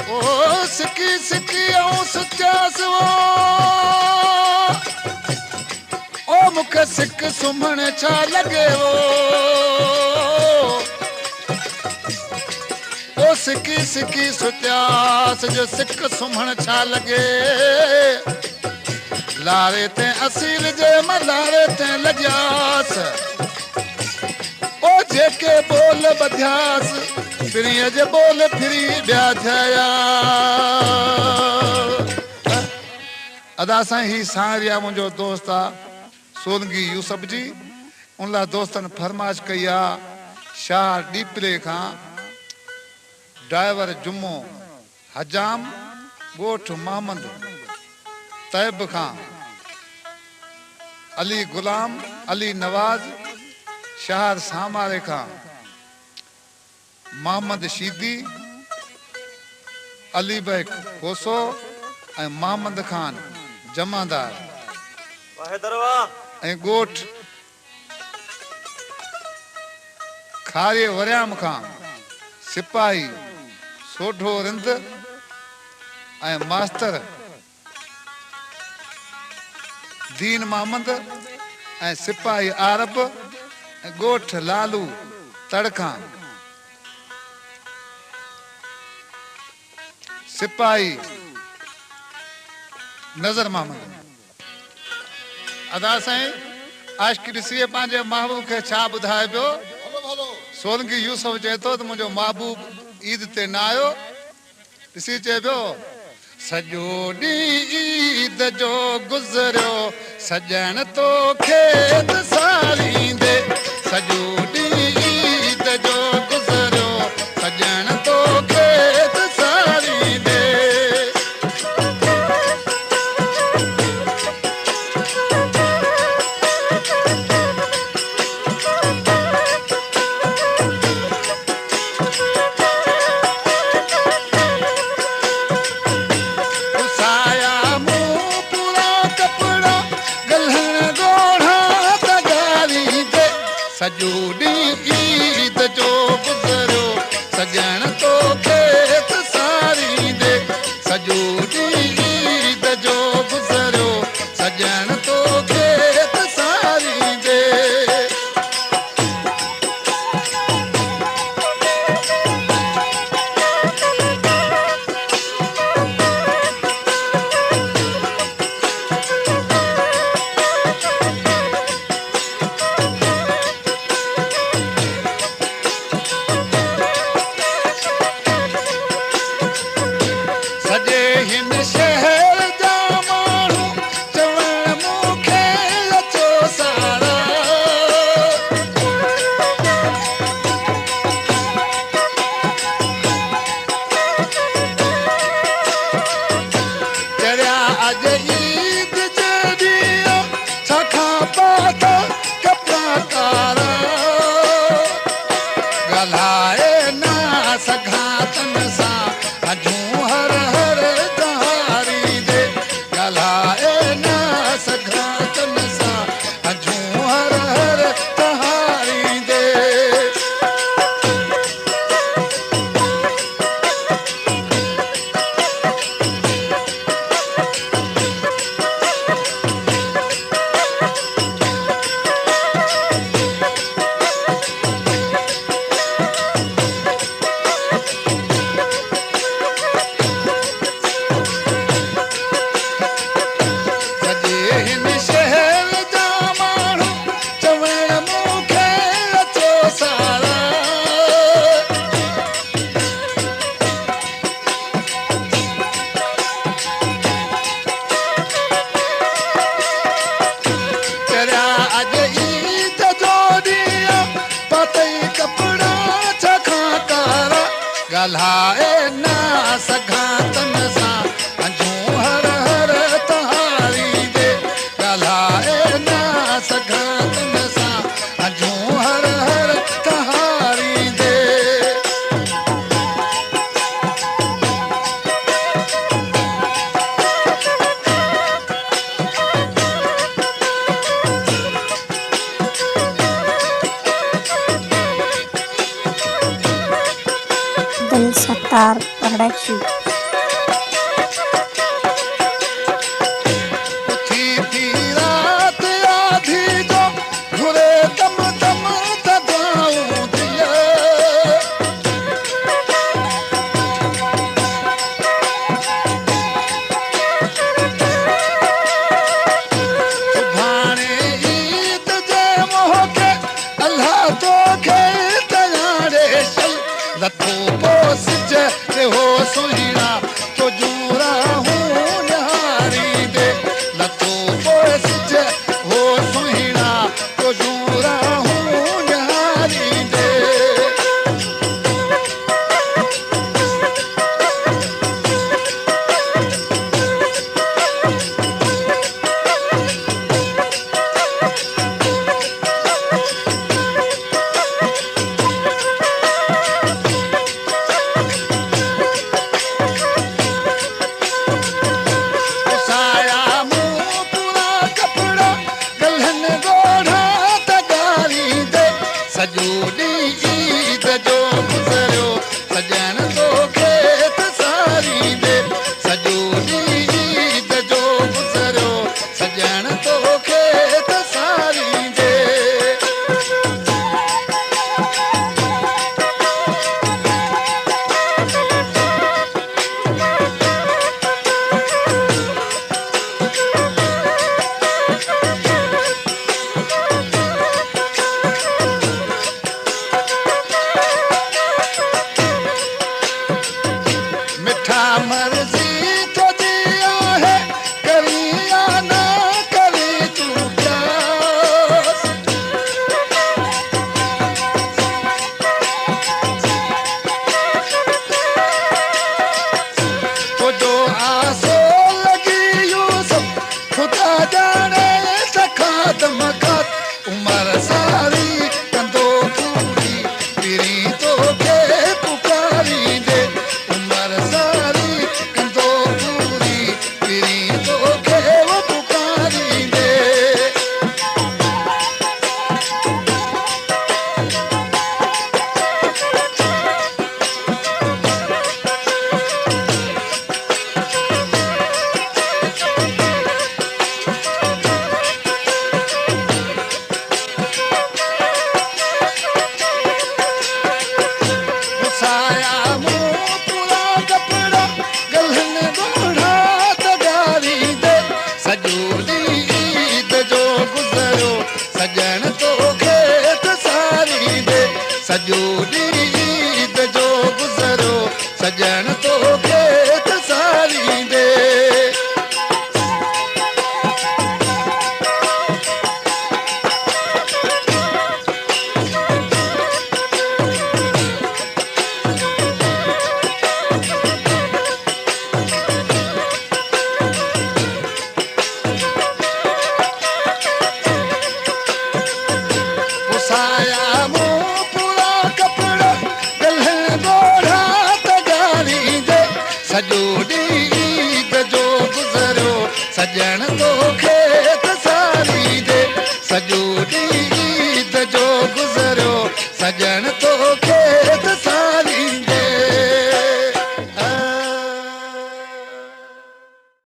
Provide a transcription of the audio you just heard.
ओ सिकी सिकी ऐं सुतियास ओ मूंखे सिक सुम्हण छा लॻे ओ सिकी सिकी सुतियास जो सिक सुम्हण छा लॻे। लारे ते असील जे मलारे ते लॻियास ओ जेके बोल ॿधियास फिरीअ जे बोल फिरी ॿिया थिया। अदा साईं ही सारिया मुंहिंजो दोस्त आहे सोनगी यूसुफ जी, उन लाइ दोस्तनि फरमाइश कई आहे शाह ॾीपले खां ड्राइवर जुम्मो हजाम ॻोठ मोहम्मद तैब खां अली गुलाम अली नवाज़ शहर सामारे खां मोहम्मद शीदी अली बैग खोसो ऐं मोहम्मद खान जमादार ऐं ॻोठ खारे वरियाम खां सिपाही सोढो रिंद ऐं मास्तर दीन मोहम्मद ऐं सिपाही आरब ऐं ॻोठ लालू तड़खां सिपाही नज़र मोहम्मद। अदा साईं आशिक ॾिसी पंहिंजे महबूब खे छा ॿुधाए पियो। सोलंकी यूसुफ चए थो त मुंहिंजो महबूब ईद ते न आयो। ॾिसी चए पियो सॼो ॾींहुं ईद जो गुज़रियो सॼण तोखे सारींदे, सॼो ॾींहुं ईद जो गुज़रियो सॼण तोखे सारींदे। सॼो ॾींहुं ईद जो गुज़रियो सॼण तोखे सारींदे, सॼो ॾींहुं ईद जो गुज़रियो सॼण तोखे सारींदे। Sattar production. ٿي ٿي رات آڌي جو گهري دم دم ته دعائون دل. سڀاڻي عيد جي موقعي الله توکي تياري شل لٿو پو سج تي هو سهڻا تو جون راهون نهاريندي، لٿو پو سج هو سهڻا تو جون راهون نهاريندي. پسايا مون پورا ڪپڙا، ڳلن ڳوڙها ته ڳاريندي، سڄو ڏينهن عيد جو گذريو سڄڻ توکي ته ساريندي، سڄو ڏينهن عيد جو گذريو سڄڻ توکي ته ساريندي. مٺا مرضي تنهنجي آهي، ڪرين يا نه ڪرين تون قياس. تنهنجو آسو لڳي يوسف خدا ڄاڻي ته خادم خاص، عمر ساري ڪندو پوري پرين توکي پڪاريندي، عمر ساري ڪندو پوري پرين توکي پڪاريندي. پسايا مون پورا ڪپڙا، ڳلن ڳوڙها ته ڳاريندي، سڄو ڏينهن عيد جو گذريو سڄڻ توکي ته ساريندي، سڄو ڏينهن عيد جو گذريو سڄڻ توکي ته ساريندي. پسايا مون پورا ڪپڙا، ڳلن ڳوڙها ته ڳاريندي، سڄو ڏينهن عيد جو گذريو سڄڻ توکي